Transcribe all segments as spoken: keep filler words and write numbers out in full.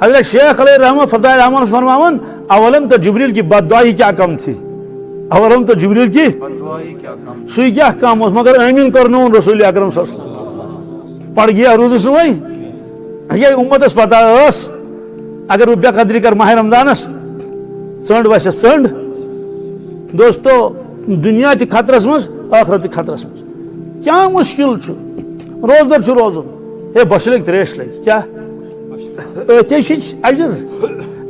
حضرت شیخ علیہ رحمہ فضائل اعمال فرماوان، اولم تو جبریل کی بد دعا ہی کیا کم تھی؟ اولم تو جبریل کی، سُے کیٛاہ کم اوس، مگر آمین کرنووُن رسول اکرم صلی اللہ علیہ وسلم۔ پڑھ گیا روزٕ سُہ وۄنۍ؟ یہِ امتس پتہ ٲس، اگر بہٕ بے قدری کر ماہ رمضانس، ژٔنڈ وسٮ۪س ژٔنڈ۔ دوستو، دنیا تہِ خطرس منٛز، ٲخرت تہِ خطرس منٛز۔ کیٛاہ مشکل چھُ؟ روزدر چھُ روزُن۔ ہے، بۄچھِ لگہِ تریش لگہِ۔ کیٛاہ؟ أتھۍ چھِ اجر۔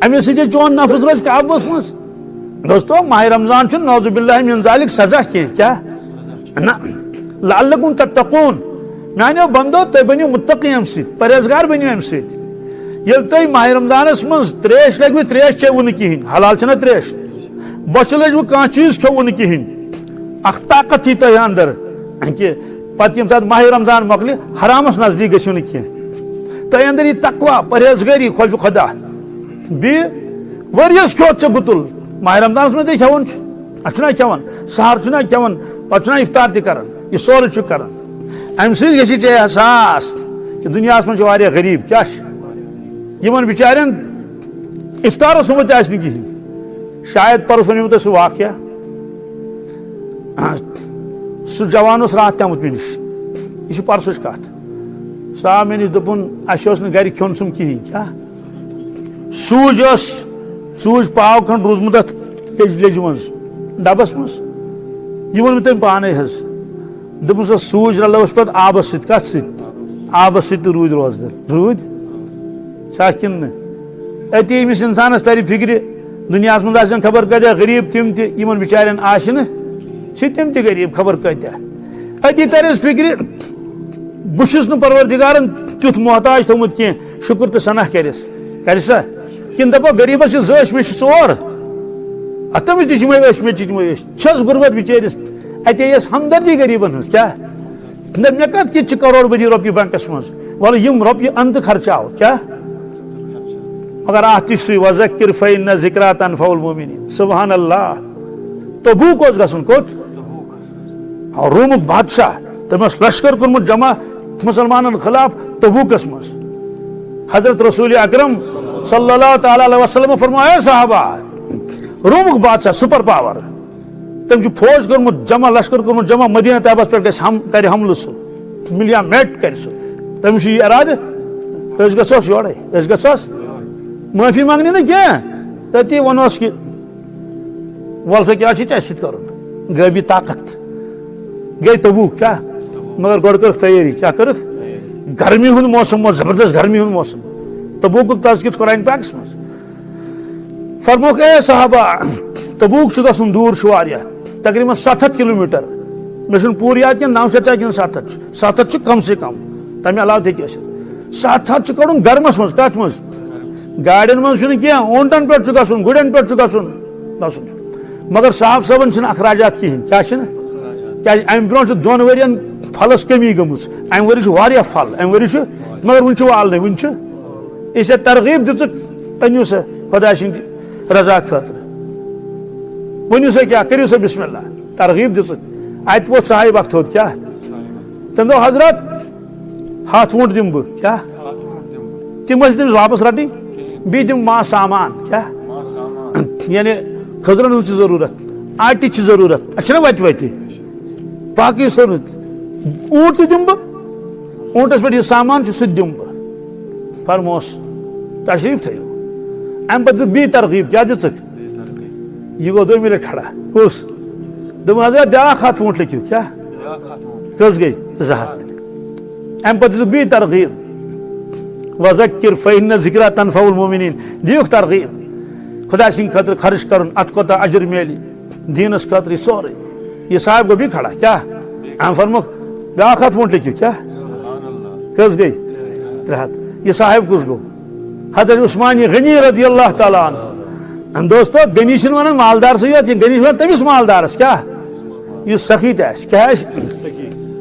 اَمہِ سۭتۍ چون نفس روزِ قابوس منٛز۔ دوستو، ماہ رمضان چھُ نعوذ باللہ من ذالک سزا کینٛہہ۔ کیٛاہ؟ نہ۔ لعلکم تتقون۔ میانیو بندو، تُہۍ بٔنِو متقی اَمہِ سۭتۍ، پرہیزگار بٔنِو اَمہِ سۭتۍ۔ ییٚلہِ تُہۍ ماہ رمضانس منٛز تریش لگوٕ، تریش چیٚوٕ نہٕ کِہینۍ، حلال چھنہ تریش، بۄچھِ لٔجوٕ کانٛہہ چیٖز کھیوٚوٕ نہٕ کِہینۍ، اکھ طاقت یی تۄہہِ اندر، کہِ پتہٕ ییٚمہِ ساتہٕ ماہ رمضان مۄکلہِ، حرامس نزدیٖک گٔژھِو نہٕ کینٛہہ۔ تۄہہِ اندر یی تقوی، پرہیزگٲری، خوف خدا۔ بیٚیہِ ؤریَس کھیوٚت ژےٚ گُتُل، ماہ رمضانس منٛز تہِ کھٮ۪وان چھُ، اَسہِ چھُنہ کھٮ۪وان، سحر چھُنہ کھٮ۪وان، پتہٕ چھُنہ افطار تہِ کران، یہِ سورُے چھُ کران۔ اَمہِ سۭتۍ گژھِ ژےٚ احساس کہِ دُنیاہَس منٛز چھِ واریاہ غریٖب، کیٛاہ چھِ؟ یِمن بِچارٮ۪ن افطارس سومُت تہِ آسہِ نہٕ کِہینۍ۔ شاید پرُس وَنیو تۄہہِ سُہ واقعہ۔ سُہ جوان اوس راتھ تہِ آمُت مےٚ نِش۔ یہِ چھِ پرسٕچ کتھ۔ سُہ آو مےٚ نِش، دوٚپُن، اَسہِ اوس نہٕ گرِ کھیوٚن سُم کِہینۍ۔ کیٛاہ؟ سوٗج ٲس، سوٗج پاو کھنٛڈ روٗزمُت اَتھ لیٚج-، لیٚجہِ منٛز، ڈبس منٛز۔ یہِ ووٚن مےٚ تٔمۍ پانے حظ۔ دوٚپُن، سۄ سوٗج رلٲو اَسہِ پتہٕ آبس سۭتۍ۔ کتھ سۭتۍ؟ آبس سۭتۍ تہٕ روٗدۍ روزدر۔ روٗدۍ؟ چھا کِنہٕ نہٕ؟ أتی أمِس اِنسانَس تَرِ فِکرِ، دُنیاہَس منٛز آسن خبر کۭتیٛاہ غریٖب، تِم تہِ یِمَن بِچارٮ۪ن آسہِ نہٕ، چھِ تِم تہِ غریٖب خبر کۭتیٛاہ۔ أتی تَرٮ۪س فِکرِ، بہٕ چھُس نہٕ پروردگارَن تیُتھ محتاج تھوٚومُت کینٛہہ، شُکُر تہٕ ثنا کَرٮ۪س۔ کَرِ سا؟ کِنہٕ دَپو، غریٖبَس چھِ زٕ أچھ، مےٚ چھِ ژور؟ اَتھ تٔمِس تہِ چھِ یِمَے أچھ، مےٚ تہِ چھِ یِمَے أچھ۔ چھَس غُربت بِچٲرِس؟ اَتے یِیَس ہمدردی غریٖبَن ہٕنٛز۔ کیٛاہ؟ نہ، مےٚ کَتھ کِتھ چھِ کروڑ بٔدی رۄپیہِ بینکَس منٛز؟ وَلہٕ یِم رۄپیہِ اَن تہٕ خرچاو۔ کیٛاہ؟ مگر اَتھ تہِ چھُ سُے، وَذَکِّر فَإِنَّ الذِّکریٰ تَنفَعُ الْمُؤْمِنِیٖن۔ سبحان اللہ۔ تبوک اوس گژھُن کوٚت؟ رومُک بادشاہ۔ تٔمۍ اوس لشکر کوٚرمُت جمع مُسلمانَن خلاف تبوکَس منٛز۔ حضرت رسول اکرم صلی اللہ تعالیٰ علیہ وسلم فرمایا، صحابہ، رومُک بادشاہ، سپر پاور، تٔمۍ چھُ فوج کوٚرمُت جمع، لشکر کوٚرمُت جمع، مدینہ طیبس پٮ۪ٹھ گژھِ ہم-، کرِ حملہٕ سُہ۔ مِلیامیٹ کرِ سُہ۔ تٔمِس چھُ یہِ ارادٕ، أسۍ گژھوس یورے، أسۍ گژھوس معٲفی منٛگنہِ نہٕ کینٛہہ۔ تٔتی ووٚنُس کہِ، وَلہٕ سا، کیٛاہ چھُے ژےٚ اَسہِ سۭتۍ کَرُن؟ گٔے بیٚیہِ طاقت، گٔے تبوک۔ کیٛاہ؟ مگر گۄڈٕ کٔرٕکھ تیٲری۔ کیٛاہ کٔرٕکھ؟ گرمی ہُنٛد موسم اوس، زبردست گرمی ہُنٛد موسم۔ تبوکُک تذکرٕ چھُ قرآن پاکس منٛز۔ فرمووُکھ، اے صحابہ، تبوک چھُ گژھُن، دوٗر چھُ واریاہ، تقریباً ستھ ہتھ کلوٗمیٹر۔ مےٚ چھُنہٕ پوٗرٕ یاد کینٛہہ، نو شیٚتھ چھا کِنہٕ ستھ ہتھ چھُ؟ ستھ ہتھ چھُ کم سے کم، تَمہِ علاوٕ تہِ ہیٚکہِ ٲسِتھ۔ ستھ ہتھ چھُ کَڑُن گرمس منٛز۔ کتھ منٛز؟ گاڑٮ۪ن منٛز چھُنہٕ کینٛہہ، اوٗنٹن پٮ۪ٹھ چھُ گژھُن، گُرٮ۪ن پٮ۪ٹھ چھُ گژھُن، گژھُن۔ مگر صاحب صٲبن چھِنہٕ اخراجات کِہینۍ۔ کیٛاہ چھِنہٕ؟ کیٛازِ اَمہِ برونٛہہ چھُ دۄن ؤرین پھلس کٔمی گٔمٕژ، اَمہِ ؤری چھُ واریاہ پھل، اَمہِ ؤری چھُ، مگر وُنہِ چھُ والنٕے، وُنہِ چھُ۔ یہِ چھےٚ ترغیب دِژٕکھ، أنِو سا خۄداے سٕنٛدِ رضا خٲطرٕ۔ ؤنِو سا کیٛاہ، کٔرِو سا بسم اللہ۔ ترغیب دِژٕکھ۔ اَتہِ ووت صاحب اکھ تھوٚد، کیٛاہ؟ تٔمۍ دوٚپ، حضرت، ہتھ ووٗنٛٹ دِمہٕ بہٕ۔ کیٛاہ؟ تِم ٲسۍ تٔمِس واپس رٹٕنۍ۔ بیٚیہِ دِمہٕ ما سامان۔ کیٛاہ؟ یعنی کھٔزرن ہٕنٛز چھِ ضروٗرت، آٹِچ چھِ ضروٗرت، اَسہِ چھِنہ وتہِ وتہِ، باقٕے سورُے۔ اوٗنٛٹ تہِ دِمہٕ بہٕ، اوٗنٛٹس پٮ۪ٹھ یہِ سامان چھُ، سُہ تہِ دِمہٕ بہٕ۔ فرموس، تشریٖف تھٲیِو۔ اَمہِ پتہٕ دِژٕکھ بیٚیہِ ترغیب۔ کیٛاہ دِژٕکھ؟ یہِ گوٚو دوٚیمہِ لٹہِ کھڑا۔ کُس؟ دوٚپُن، حضرت، بیٛاکھ ہتھ ووٗنٛٹ لیکھِو۔ کیٛاہ؟ کٔژ گٔے؟ زٕ ہتھ۔ اَمہِ پتہٕ دِژٕکھ بیٚیہِ ترغیب، وَذَکِّر فَإِنَّ الذِّکریٰ تَنفَعُ الْمُؤْمِنِیٖن۔ دِیُکھ ترغیب، خۄداے سٕنٛدِ خٲطرٕ خرٕچ کرُن، اَتھ کوٗتاہ اجر میلہِ، دیٖنَس خٲطرٕ، یہِ سورُے۔ یہِ صاحب گوٚو بیٚیہِ کھڑا، کیٛاہ؟ أمۍ فرمووُکھ، بیٛاکھ ہتھ ووٗنٛٹ لیکھِو۔ کیٛاہ؟ کٔژ گٔے؟ ترٛےٚ ہتھ۔ یہِ صاحب کُس گوٚو؟ حضرت عثمان غنی رضی اللہ تعالیٰ عنہ۔ دوستو، غنی چھِنہٕ وَنان مالدارسٕے یوت، یہِ غنی چھِ وَنان تٔمِس مالدارَس۔ کیٛاہ؟ یُس سخی تہِ آسہِ۔ کیٛاہ آسہِ؟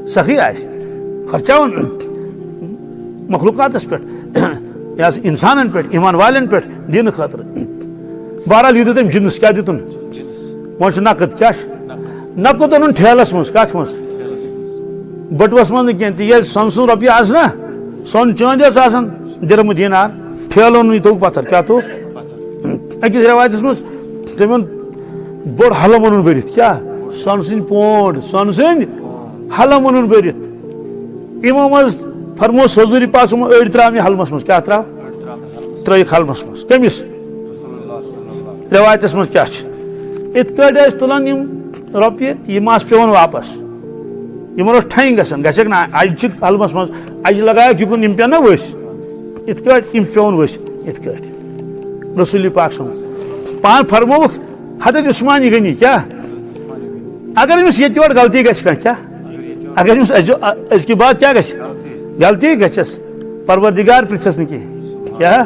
سخی آسہِ۔ خرچاوُن مخلوقاتَس پٮ۪ٹھ، یا اِنسانَن پٮ۪ٹھ، ایٖمان والٮ۪ن پٮ۪ٹھ، دیٖنہٕ خٲطرٕ۔ بہرحال، یہِ دیُت أمۍ جِنس۔ کیٛاہ دیُتُن؟ وۄنۍ چھُ نقد۔ کیٛاہ چھُ؟ نقد اوٚنُن ٹھیلَس منٛز۔ کَتھ منٛز؟ بٔٹوَس منٛز نہٕ کینٛہہ، تِکیٛازِ سۄنہٕ سُنٛد رۄپیہِ آسہٕ نا، سۄن چٲنٛدۍ ٲس آسان، درہم و دینار۔ پھیلوو نہٕ، یہِ توٚگ پتھر۔ کیٛاہ توٚگ؟ أکِس رٮ۪وایتس منٛز تٔمۍ اوٚن بوٚڑ حلم اوٚنُن بٔرِتھ۔ کیٛاہ؟ سۄنہٕ سٕنٛدۍ پونٛڈ، سۄنہٕ سٕنٛدۍ حلم اوٚنُن بٔرِتھ۔ یِمو منٛز فرمووُس حضوٗرِ پاک صٲبن، أڑۍ ترٛاو یہِ حلمس منٛز۔ کیٛاہ ترٛاو؟ ترٛٲیِکھ حلمس منٛز۔ کٔمِس؟ رٮ۪وایتس منٛز کیٛاہ چھِ؟ یِتھ کٲٹھۍ ٲسۍ تُلان یِم رۄپیہِ، یِم آسہٕ پٮ۪وان واپس۔ یِمن اوس ٹھنٛگۍ گژھان، گژھٮ۪کھ نہ اَجہِ چھِ حلمس منٛز، اَجہِ لگایَکھ یِکُن، یِم پٮ۪ن نہ ؤسۍ۔ یِتھ کٲٹھۍ یِم چھِ پٮ۪وان ؤسۍ، یِتھ کٲٹھۍ۔ رسول پاک صٲب پان فرمووُکھ، حضرت عثمان یہِ غنی کیٛاہ؟ اگر أمِس ییٚتہِ یورٕ غلطی گژھِ کانٛہہ، کیٛاہ؟ اگر أمِس أزیُ-، أ-، أزکہِ بعد کیٛاہ گژھِ؟ غلطی گژھٮ۪س، پروردگار پرٛژھٮ۪س نہٕ کینٛہہ۔ کیٛاہ؟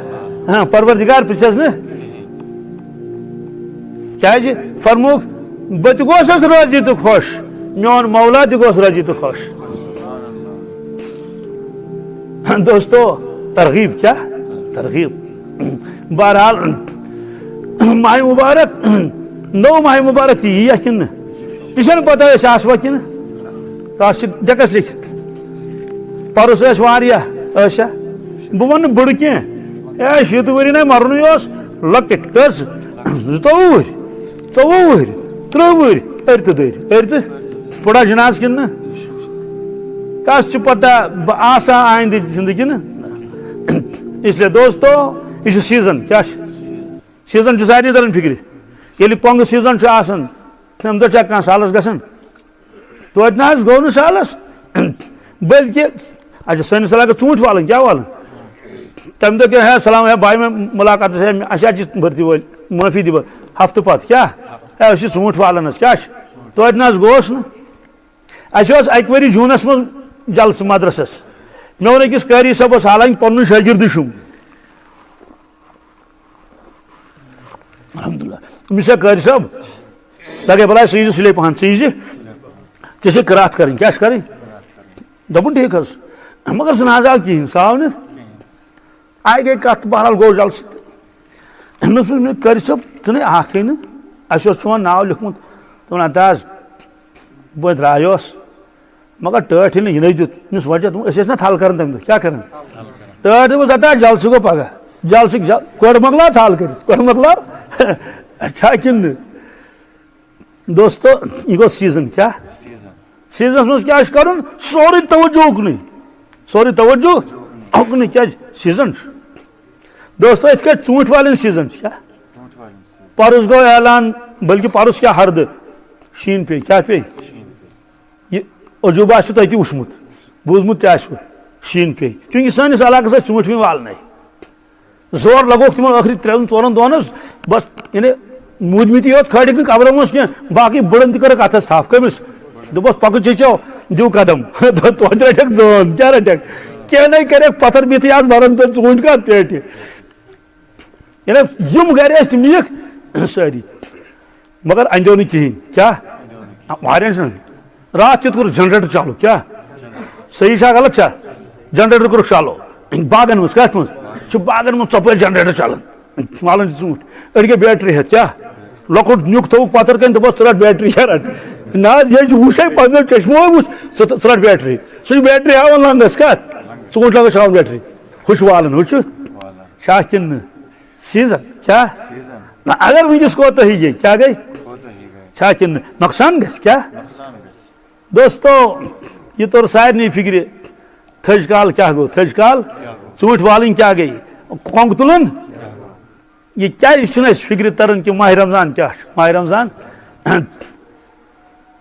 ہاں، پروردگار پرٛژھٮ۪س نہٕ۔ کیٛازِ؟ فرمووُکھ، بہٕ تہِ گوسس رٲضی تہٕ خۄش، میون مولا تہِ گوس رٲضی تہٕ خۄش۔ دوستو، ترغیب کیٛاہ؟ ترغیب۔ بہرحال، ماہِ مبارک، نوٚو ماہِ مبارک تہِ یی یا کِنہٕ نہٕ؟ تہِ چھَنہٕ پتہ أسۍ آسوا کِنہٕ؟ تَتھ چھِ ڈٮ۪کَس لیکھِتھ۔ پَرُس ٲسۍ واریاہ، ٲسیا؟ بہٕ وَنہٕ نہٕ بٔڑٕ کینٛہہ۔ اے، شیٖتہٕ ؤری نَے مَرُنٕے اوس، لۄکٕٹۍ کٔژ؟ زٕتووُہ وُہٕرۍ، ژوٚوُہ وُہٕرۍ، تٕرٛہ وُہٕرۍ، أرۍ تہٕ دٔرۍ، أرۍ تہٕ پوٚرا جناز کِنہٕ نہٕ؟ کَس چھِ پتہ بہٕ آسا آیندٕ زندگی نہٕ؟ اس لیے دوستو، یہِ چھُ سیٖزن۔ کیٛاہ چھُ؟ سیٖزن چھُ سارنٕے تران فِکرِ۔ ییٚلہِ کۄنٛگہٕ سیٖزن چھُ آسان، تَمہِ دۄہ چھا کانٛہہ سالس گژھان؟ توتہِ نہ حظ گوٚو نہٕ سالس۔ بلکہِ، اچھا، سٲنِس علاقس ژوٗنٛٹھۍ والٕنۍ، کیٛاہ والٕنۍ؟ تَمہِ دۄہ کیٛاہ، ہے، سلام، ہے، بھاے، مےٚ مُلاقاتس، ہے، اَسہِ حظ چھِ بھرتی وٲلۍ، معٲفی دِ بہٕ، ہفتہٕ پتہٕ، کیٛاہ؟ ہے، أسۍ چھِ ژوٗنٛٹھۍ والان حظ، کیٛاہ چھِ؟ توتہِ نہ حظ گوس نہٕ۔ اَسہِ اوس اَکہِ ؤری جوٗنس منٛز جلسہٕ مدرسس۔ مےٚ ووٚن أکِس قٲری صٲبس، حالانکہِ پنُن شٲگِرد چھُم، الحمدللہ۔ أمِس ہے قٲری صٲب، دَپے بَلاے ژٕ ییٖزِ سُلے پَہَن، ژٕ ییٖزِ، ژےٚ چھے قرات کَرٕنۍ۔ کیٛاہ چھِ کَرٕنۍ؟ دوٚپُن، ٹھیٖک حظ۔ مگر سُہ نہ حظ آو کِہیٖنۍ، سُہ آو نہٕ۔ آیہِ گٔے کَتھ، بہرحال گوٚو جلسہٕ تہٕ أمِس ووٚن مےٚ، قٲری صٲب، ژٕ نے آکھٕے نہٕ، اَسہِ اوس چون ناو لیوٚکھمُت۔ دوٚپُن، اَدٕ حظ، بہٕ درٛایوس۔ مگر ٹٲٹھۍ ییٚلہِ نہٕ یِنَے دیُت، أمِس وجہ دوٚپُن، أسۍ ٲسۍ نہ تھل کران تَمہِ دۄہ، کیٛاہ کران؟ ٹٲٹھۍ دوٚپُس، دَپان، جلسہٕ گوٚو پگاہ، جلسہٕ، جل-، گۄڈٕ مۄکلاو تھل کٔرِتھ، گۄڈٕ مۄکلاو۔ چھا کِنہٕ نہٕ؟ دوستو، یہِ گوٚو سیٖزن، کیٛاہ؟ سیٖزنَس منٛز کیٛاہ چھُ کرُن؟ سورُے توجہ اُکنُے، سورُے توجہ اُکنُے، کیٛازِ سیٖزن چھُ۔ دوستو، یِتھ کٲٹھۍ ژوٗنٛٹھۍ والٮ۪ن سیٖزن چھُ، کیٛاہ؟ پرُس گوٚو اعلان، بلکہِ پرُس کیٛاہ ہردٕ، شیٖن پیٚیہِ، کیٛاہ پیٚیہِ؟ یہِ عجوٗبہٕ آسِوٕ تۄہہِ تہِ وٕچھمُت، بوٗزمُت تہِ آسِوٕ، شیٖن پیٚیہِ۔ چوٗنٛکہِ سٲنِس علاقس ٲسۍ ژوٗنٛٹھۍ وٕنہِ والنَے۔ زور لگووُکھ تِمن ٲخری ترٛٮ۪ن ژورن دۄہن حظ، بس، یعنی موٗدمٕتی یوت کھٲلِکھ نہٕ قبرن منٛز کینٛہہ، باقٕے بٕڑن تہِ کٔرٕکھ اتھس تھپھ۔ کٔمِس؟ دوٚپُس، پکہٕ چیچو، دِیِو قدم۔ توتہِ رٹٮ۪کھ زٲن، کیٛاہ رٹٮ۪کھ؟ کینٛہہ نے کریکھ، پتھر بِہتھٕے آس مران تہٕ ژوٗنٛٹھۍ کتھ پیٹہِ۔ یعنی یِم گرِ ٲسۍ، تِم نِیِکھ سٲری۔ مگر اَندیو نہٕ کِہیٖنۍ۔ کیٛاہ؟ واریاہَن چھِنہٕ۔ راتھ کیُتھ کوٚرُکھ جنریٹر چالو؟ کیٛاہ؟ صحیح چھا غلط چھا؟ جنریٹر کوٚرُکھ چالو۔ باغن منٛز، کَتھ منٛز؟ چھُ باغن منٛز ژۄپٲرۍ جنریٹر چلان۔ والان چھِ ژوٗنٛٹھۍ۔ أڑۍ گٔے بیٹری ہٮ۪تھ۔ کیٛاہ؟ لۄکُٹ نیُک تھوٚوُکھ پتھر کَنہِ، دوٚپُس، "ژٕ رَٹ بیٹری، کیٛاہ رَٹ؟" نہ حظ، یہِ چھُ وٕچھے پنٛنیو چشمو وٕچھ، ژٕ ژٕ رَٹ بیٹری۔ سُہ چھُ بیٹری ہاوان لنٛگس۔ کَتھ؟ ژوٗنٛٹھۍ لنٛگس چھُ ہاوان بیٹری۔ ہُہ چھُ والان، ہُہ چھُ۔ چھا کِنہٕ نہٕ؟ سیٖزن۔ کیٛاہ؟ نہ، اگر وٕنکیٚس کوتاہی گٔے، کیٛاہ گٔے؟ چھا کِنہٕ نۄقصان گژھِ؟ کیٛاہ؟ دوستو، یہِ توٚر سارنٕے فِکرِ، تھٔج کال کیٛاہ گوٚو؟ تھٔج کال، ژوٗنٛٹھۍ والٕنۍ کیٛاہ گٔے؟ کۄنٛگ تُلُن؟ یہِ کیٛازِ چھُنہٕ اَسہِ فِکرِ تَران کہِ ماہِ رمضان کیٛاہ چھُ؟ ماہِ رمضان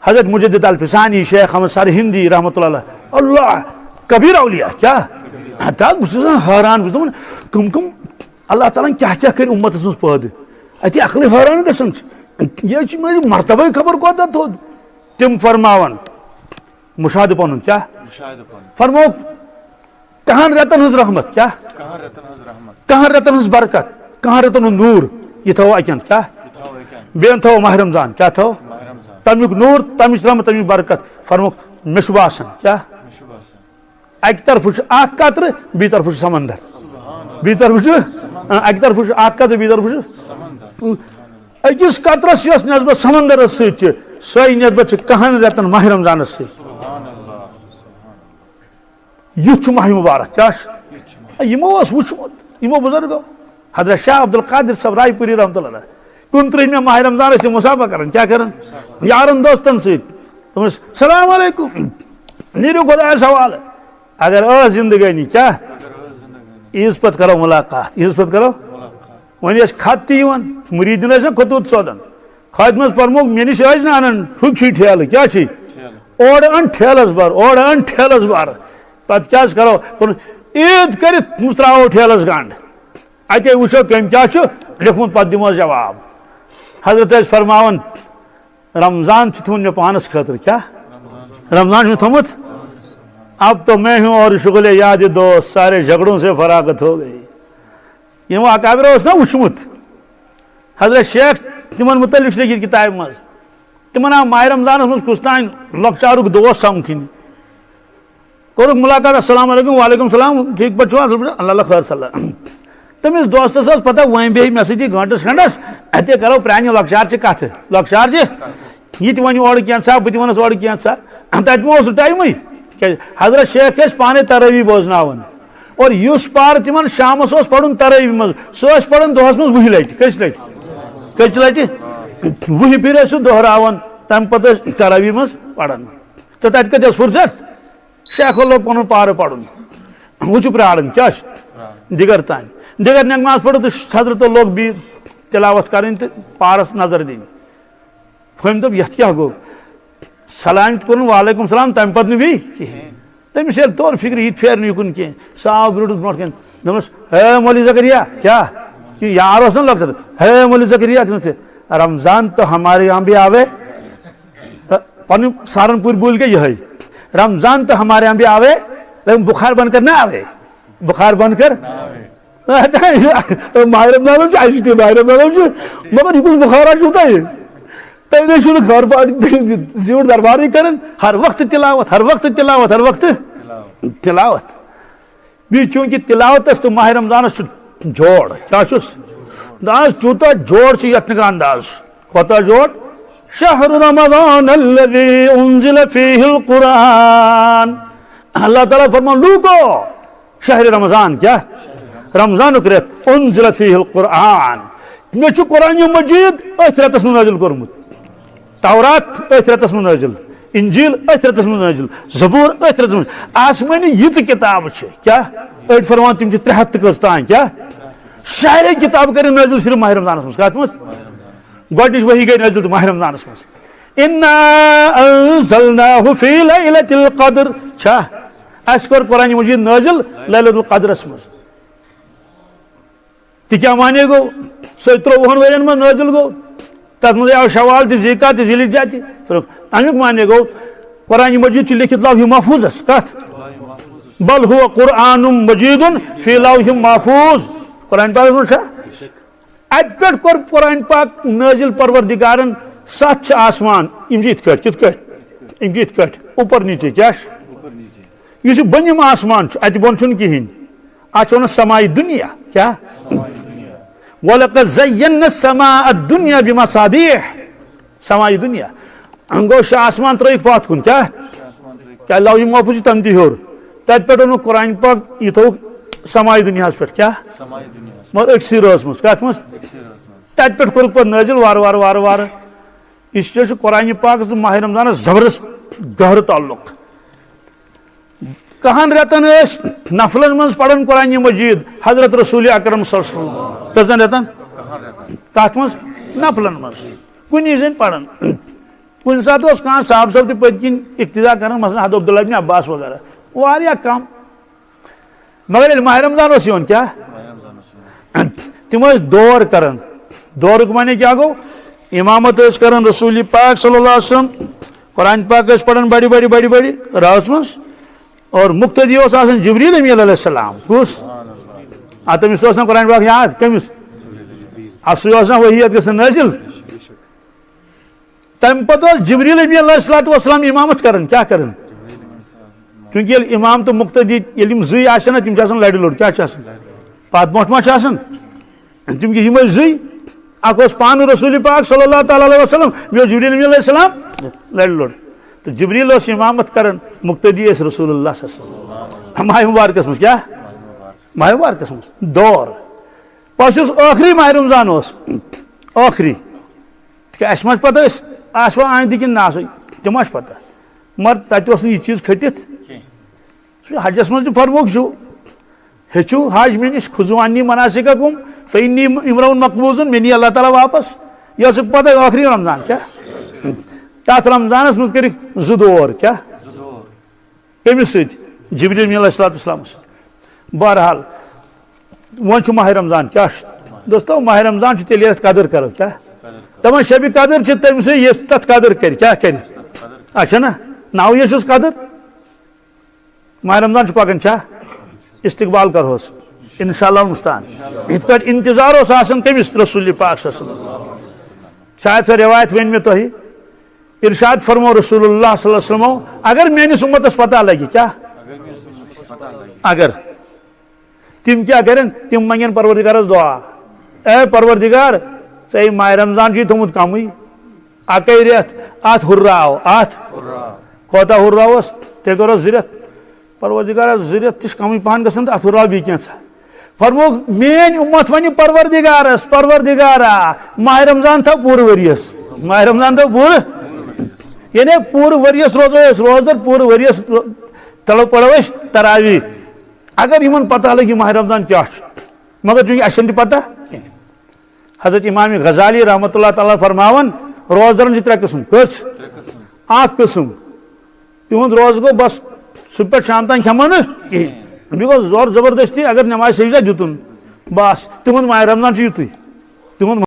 حضرت مجدد الفسانی، شیخ احمد سرہندی رحمۃ اللہ علیہ، اللہ کبیر اولیاء، کیٛاہ؟ ہتا بہٕ چھُس آسان حٲران، بہٕ چھُس دَپان، کٕم کٕم اللہ تعالیٰ ہن کیٛاہ کیٛاہ کٔرۍ اُمتس منٛز پٲدٕ؟ اَتہِ عقلٕے حٲران گژھان چھِ۔ یہِ حظ چھُ مےٚ مرتبے خبر کوٗتاہ تھوٚد۔ تِم فرماوان، مُشاہدٕ پَنُن، کیٛاہ؟ مُشاہدٕ پَنُن۔ فرموو، کہن رٮ۪تن ہٕنٛز رحمت، کیٛاہ؟ کہن رٮ۪تن ہٕنٛز رحمت۔ کہن رٮ۪تن ہٕنٛز برکت، کہن رٮ۪تن ہُنٛد نوٗر، یہِ تھاوو اَتٮ۪ن، کیٛاہ؟ یہِ تھاوو اَتٮ۪ن۔ بیٚیہِ تھاوو ماہِ رمضان، کیٛاہ تھاوو؟ ماہِ رمضان۔ تَمیُک نوٗر، تَمِچ رحمت، تَمِچ برکت۔ فرمووُکھ، مےٚ چھُ باسان، کیٛاہ؟ مےٚ چھُ باسان۔ اَکہِ طرفہٕ چھُ اَکھ قطرٕ، بیٚیہِ طرفہٕ چھُ سمندر۔ بیٚیہِ طرفہٕ چھُ، آ، اَکہِ طرفہٕ چھُ اَکھ قطرٕ، بیٚیہِ طرفہٕ چھُ۔ أکِس قطرس یۄس نسبت سمندرس سۭتۍ چھِ، سۄے نسبت چھِ کہن رٮ۪تن ماہِ رمضانس سۭتۍ۔ یُتھ چھُ ماہِ مُبارک، کیٛاہ چھُ؟ یِمو اوس وُچھمُت، یِمو بُزرگو، حضرت شاہ عبدالقادر صٲب راے پوٗری رحمتہ اللہ علیہ، کُنترٕہمہِ ماہِ رمضان ٲسۍ تِم مسافہ کران، کیٛاہ کران؟ یارن دوستن سۭتۍ۔ دوٚپمس، "السلام علیکم، نیٖرِو خۄدایس حوالہٕ، اگر ٲس زندگٲنی، کیٛاہ؟ عیٖذ پتہٕ کرو مُلاقات، عیٖذ پتہٕ کرو۔" وۄنۍ ٲسۍ خط تہِ یِوان، مُریٖدن ٲسۍ نہ خطوٗط سوزان۔ خطہِ منٛز پرموکھ، مےٚ نِش ٲسۍ نہٕ انان، ہُہ چھُے ٹھیلہٕ، کیٛاہ چھُے؟ اورٕ اَن ٹھیلَس بَر، اورٕ اَن ٹھیلَس بَر۔ پَتہٕ کیٛاہ حظ کَرو؟ کوٚرُن عیٖد کٔرِتھ ترٛاوو ٹھیلَس گنٛڈ۔ اَتے وٕچھو کٔمۍ کیٛاہ چھُ لیوٚکھمُت، پَتہٕ دِمو جواب۔ حضرت ٲسۍ فرماوان، "رمضان چھُ تھوٚمُت مےٚ پانَس خٲطرٕ۔" کیٛاہ؟ رمضان چھُ مےٚ تھوٚمُت۔ اب تو میں ہوں اور شغل یاد دوست، سارے جھگڑوں سے فراغت ہو گئی۔ یِمو اکابرو اوس نہ وٕچھمُت، حضرت شیخ تِمن مُتعلِق چھُ لیکھِتھ کِتابہِ منٛز۔ تِمن آو ماہِ رمضانس منٛز کُس تام لۄکچارُک دوس سمکھٕنۍ۔ کوٚرُکھ مُلاقات، "السلام علیکم۔" "وعلیکم السلام، ٹھیٖک پٲٹھۍ چھِوا؟" "الحمدللہ، اللہ خٲر صلی اللہ۔" تٔمِس دوستس ٲس پتہ، وۄنۍ بیٚہہِ مےٚ سۭتۍ گٲنٹس کھنڈس، اتے کرو پرانہِ لۄکچارچہِ کتھٕ۔ لۄکچارچہِ، یہِ تہِ ونہِ اورٕ کینٛژھا، بہٕ تہِ ونس اورٕ کینٛژھا۔ تتہِ ما اوس سُہ ٹایمٕے؟ کیازِ حضرت شیخ ٲسۍ پانے ترٲوی بوزناوان۔ اور یُس پار تِمن شامس اوس پرُن ترٲوی منٛز، سُہ ٲسۍ پران دۄہس منٛز وُہہِ لٹہِ۔ کٔژِ لٹہِ؟ کٔژِ لٹہِ؟ وُہہِ پھِرِ ٲسۍ سُہ دۄہراوان، تمہِ پتہٕ ٲسۍ ترٲوی منٛز پران۔ تہٕ تتہِ کتہِ ٲس فرصت؟ شیخو لوگ پنُن پارٕ پرُن۔ وۄنۍ چھُ پراران، کیٛاہ چھُ؟ دِگر تانۍ۔ دِگر نٮ۪ماز پٔرٕو تہٕ حضرتو لوگ بیٚیہِ تلاوت کرٕنۍ تہٕ پارس نظر دِنۍ۔ فہمۍ دوٚپ، "یتھ کیٛاہ گوٚو؟" سلام تہِ کوٚرُن، "وعلیکم السلام"، تمہِ پتہٕ نہٕ بیٚیہِ کِہیٖنۍ۔ تٔمِس ییٚلہِ توٚر فِکرِ، یہِ تہِ پھیرِ نہٕ یُکُن کینٛہہ، سُہ آو برٛونٛٹھ برٛونٛٹھ کَنہِ۔ دوٚپمَس، "ہے مولوی زکریا"، کیٛاہ؟ یہِ یار اوس نہ لۄکٹہِ، "ہے مولوی زکریا"، کیٛاہ ژٕ؟ "رمضان تو ہمارے یہاں بھی آوے"۔ پنُن سہارنپوٗر بوٗلۍ گٔے یِہوٚے، "رمضان تو ہمارے یہاں بھی آوے، لیکن بخار بن کر نہ آوے، بخار بن کر۔" ماہِ رمضانُک چھُ، اَسہِ چھُ تہِ ماہِ رمضانُک چھُ، مگر یہِ کُس بُخارا چھُو تۄہہِ؟ تۄہہِ نَے چھُو نہٕ خٲر پاٹی زیوٗٹھ دربارٕے کَران، ہر وقتہٕ تِلاوت، ہر وقتہٕ تِلاوت، ہر وقتہٕ تِلاوت۔ بیٚیہِ چوٗنٛکہِ تِلاوتَس تہٕ ماہِ رمضانَس چھُ جوڑ، کیٛاہ چھُس؟ دَپان چھُس، تیوٗتاہ جوڑ چھُ یَتھ نہٕ کانٛہہ انداز۔ کوتاہ جوڑ؟ "شہر رمضان الذی انزل فیہ القرآن۔" اللہ تعالیٰ فرمان، لوٗکو، شہر رمضان، کیٛاہ؟ رمضانُک رٮ۪تھ، انزل فیہ القرآن، مےٚ چھُ قرآن مجید أتھۍ رٮ۪تس منٛز نٲزِل کوٚرمُت۔ تورات أتھۍ رٮ۪تس منٛز نٲزِل، انجیل أتھۍ رٮ۪تس منٛز نٲزِل، زبور أتھۍ رٮ۪تس منٛز۔ آسمٲنی یہِ تہِ کِتاب چھِ، کیٛاہ؟ أڑۍ فرمان تِم چھِ ترٛےٚ ہتھ تہٕ کٔژ تام، کیٛاہ؟ شہر کِتاب کٔرِتھ نٲزِل صرف ماہِ رمضانس منٛز۔ کتھ منٛز؟ گۄڈٕنِچ وحی گٔے نٲزِل تہٕ ماہِ رمضانس منٛز۔ "انا انزلناہ فی لیلۃ القدر"، چھا؟ اَسہِ کوٚر قرآن مجید نٲزِل لیلۃ القدرس منٛز۔ تہِ کیٛاہ معنی گوٚو؟ سُے ترٛۆوُہن ؤرین منٛز نٲزِل گوٚو۔ تَتھ منٛز آو شوال تہِ، ذی قعدہ تہِ، ذی الحجہ تہِ۔ فرق۔ اَمیُک معنی گوٚو، قرآن مجید چھُ لیکھِتھ لوح محفوظس۔ کَتھ؟ "بل هو قرآن مجید فی لوح محفوظ"۔ قرآن پاکس منٛز چھا؟ اَتہِ پٮ۪ٹھ کوٚر قرآن پاک نٲزِل پروردگارن۔ ستھ چھِ آسمان، یِم چھِ یِتھ کٲٹھۍ، کِتھ کٲٹھۍ؟ یِم چھِ یِتھ کٲٹھۍ، اوپر نیچے۔ کیٛاہ چھُ؟ یُس یہِ بۄنِم آسمان چھُ، اَتہِ بۄن چھُنہٕ کِہیٖنۍ۔ اَتھ چھِ وَنان سماعی دُنیا۔ کیٛاہ؟ "ولقد زینا السماء الدنیا بمصابیح"۔ سماعی دُنیا۔ گوٚو شےٚ آسمان ترٛٲیِکھ پَتھ کُن۔ کیٛاہ؟ کیٛاہ لوح محفوظ چھُ تَمہِ تہِ ہیوٚر۔ تَتہِ پٮ۪ٹھ اوٚنُکھ قرآن پاک، یہِ تھوٚوُکھ سماعی دُنیاہَس پٮ۪ٹھ۔ کیٛاہ؟ سماعی دُنیاہَس۔ مگر أکسٕے رٲژ منٛز۔ کَتھ منٛز؟ أکسٕے رٲژ منٛز۔ تَتہِ پٮ۪ٹھ کوٚرُکھ پَتہٕ نٲزِل وارٕ وارٕ، وارٕ وارٕ۔ اس لیے چھُ قرآن پاکس تہٕ ماہِ رمضانس زبردست گہرٕ تعلق۔ کہن رٮ۪تن ٲسۍ نفلن منٛز پران قرآن مجید حضرت رسول اکرم صلی اللہ علیہ وسلم۔ کٔژن رٮ۪تن؟ کتھ منٛز؟ نفلن منٛز۔ کُنی زٔنۍ پران۔ کُنہِ ساتہٕ اوس کانٛہہ صاحب صٲب تہِ پٔتۍ کِنۍ اقتدا کران، مثلاً حضرت عبداللہ ابن عباس وغیرہ، واریاہ کم۔ مگر ییٚلہِ ماہِ رمضان اوس یِوان، کیٛاہ؟ تِم ٲسۍ دور کران۔ دورُک معنی کیٛاہ گوٚو؟ امامت ٲسۍ کران رسول پاک صلی اللہ علیہ وسلم، قرآن پاک ٲسۍ پران بڑِ بڑِ بڑِ بڑِ رٲژ منٛز، اور مقتدی اوس آسان جبریل امین علیہ السلام۔ کُس؟ آ، تٔمِس اوس نا قرآن پاک یاد؟ کٔمِس؟ اَسُے اوس نا وحی یَتھ گژھان نٲزِل؟ تمہِ پتہٕ اوس جبریل نبی علیہ الصلوۃ والسلام امامت کران۔ کیٛاہ کران؟ چونکہ ییٚلہِ امام تہٕ مقتدی، ییٚلہِ یِم زٕے آسن نا، تِم چھِ آسان لرِ لوٚر۔ کیٛاہ چھِ آسان؟ پتھ برونٛٹھ ما چھِ آسان؟ چونکہ یِم ٲسۍ زٕے، اکھ اوس پانہٕ رسول پاک صلی اللہ تعالیٰ علیہ وسلم، بیٚیہِ اوس جبریل نبی علیہ السلام لرِ لوٚر۔ تہٕ جبریل اوس امامت کران، مقتدی ٲسۍ رسول اللہ صلی اللہ علیہ وسلم۔ ماہِ مبارکس منٛز کیٛاہ؟ ماہ مبارکس منٛز دور۔ پس یُس ٲخری ماہ رمضان اوس، ٲخری، تِکیٛازِ اَسہِ ما چھِ پتہ أسۍ آسوا آیندٕ کِنہٕ نہ آسو، تہِ ما چھِ پتہ۔ مگر تتہِ اوس نہٕ یہِ چیٖز کھٔٹِتھ۔ سُہ حجس منٛز تہِ فرمووُکھ چھُ، ہیٚچھِو حج مےٚ نِش، خُذوٗ عنی مناسککم فإنی امرؤ مقبوض، مےٚ نی اللہ تعالیٰ واپس۔ یہِ ٲسٕکھ پتہ ٲخری رمضان کیٛاہ؟ تتھ رمضانس منٛز کٔرِکھ زٕ دور، کیٛاہ؟ کٔمِس سۭتۍ؟ جبریل امین علیہ الصلوۃ والسلامس سۭتۍ۔ بہرحال، وۄنۍ چھُ ماہ رمضان، کیٛاہ چھُ؟ دوستو، ماہ رمضان چھُ تیٚلہِ ییٚلہِ اَتھ قدٕر کرو، کیٛاہ؟ دَپان شبِ قدٕر چھِ تٔمۍ سٕے یُس تَتھ قدٕر کرِ، کیٛاہ کرِ؟ اچھا نا؟ ناوٕے یوت چھُس قدٕر۔ ماہ رمضان چھُ پکان، چھا؟ استقبال کرہوس۔ انشاءاللہ المستعان۔ یِتھ پٲٹھۍ انتظار اوس آسان کٔمِس؟ رسول پاک صلی اللہ علیہ وسلم۔ شاید سۄ روایت ؤنۍ مےٚ تۄہہِ۔ ارشاد فرمو رسول اللہ صلی اللہ علیہ وسلمو، اگر میٲنِس اُمتس پتہ لگہِ، کیٛاہ؟ اگر تِم کیٛاہ کرن؟ تِم منگن پروردگارس دعا، اے پروردگار، ژےٚ ماہ رمضان چھُے تھوٚمُت کمٕے، اکے رٮ۪تھ، اتھ ہُرراو، اتھ کوتاہ ہُرراوس؟ تیٚلہِ کروس زٕ رٮ۪تھ۔ پروردگارا، زٕ رٮ۪تھ تہِ چھِ کمٕے پہن گژھان تہٕ اتھ ہُرراو بیٚیہِ کینٛژھا۔ فرمووُکھ، میٲنۍ اُمت ونہِ پروردگارس، پروردگارا، ماہ رمضان تھاو پوٗرٕ ؤریس، ماہ رمضان تھاو پوٗرٕ، یعنی پوٗرٕ ؤریس روزو أسۍ روزدر، پوٗرٕ ؤریس رو-، تلو پرو أسۍ تراویح۔ اگر یِمن پتہ لگہِ ماہ رمضان کیٛاہ چھُ، مگر چونکہ اَسہِ چھَنہٕ تہِ پتہ کینٛہہ۔ حضرت امام غزالی رحمۃ اللہ تعالیٰ فرماوان، روزدرن چھِ ترٛےٚ قٕسم۔ کٔژ؟ اکھ قٕسم، تِہُنٛد روزٕ گوٚو بس صبح پٮ۪ٹھ شام تام کھٮ۪مو نہٕ کِہیٖنۍ، بیٚیہِ گوٚو زور زبردستی اگر نماز سجدہ دیُتُن، بس تِہُنٛد ماہ رمضان چھُ یُتُے، تِہُنٛد